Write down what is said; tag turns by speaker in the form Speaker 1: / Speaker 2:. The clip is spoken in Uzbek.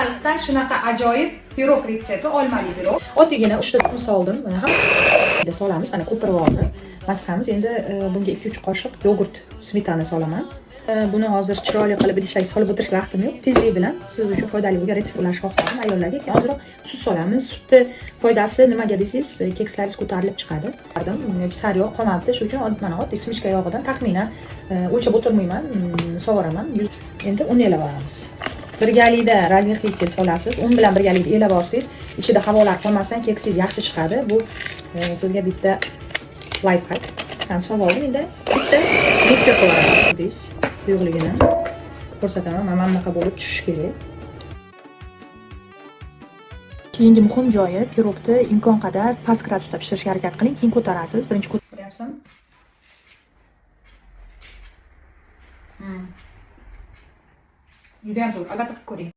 Speaker 1: Xalqdan shunaqa ajoyib pirog retsepti, olmali pirog.
Speaker 2: Oddiygina 3 ta tuxum soldim. Mana ham solamiz. Mana ko'pirib oldi. Massamiz. Endi bunga 2-3 qoshiq yogurt smetana solaman. Buni hozir chiroyli qilib idishlarga solib o'tirishga vaqtim yo'q. Tezlik bilan siz uchun foydali bo'lgan retsept ulashni xohladim ayollarga. Keyin ozroq sut solamiz. Sutni foydasi nimaga desangiz, kekslaringiz ko'tarilib chiqadi. Yoki sariyog' qolmabdi. Shuning uchun mana oddiy смешка yog'idan taxminan o'lchab o'tirmayman, sovuraman. Endi un elab olamiz. Birgalikda разрыхлитель solasiz. Un bilan birgalikda elab olsangiz, ichida havolar qolmasdan keksingiz yaxshi chiqadi. Bu sizga bitta лайфхак. San solib oldim, endi bitta mikser qilib olamiz. Biz quyuqligini ko'rsataman. Mana bunaqa bo'lib tushishi kerak.
Speaker 3: Keyingi muhim joyi: pirogni imkon qadar past gradusda pishirishga harakat qiling, keyin ko'tarasiz. Birinchi
Speaker 1: Ko'ryapsan? Judayam zo'r. Albatta qilib ko'ring.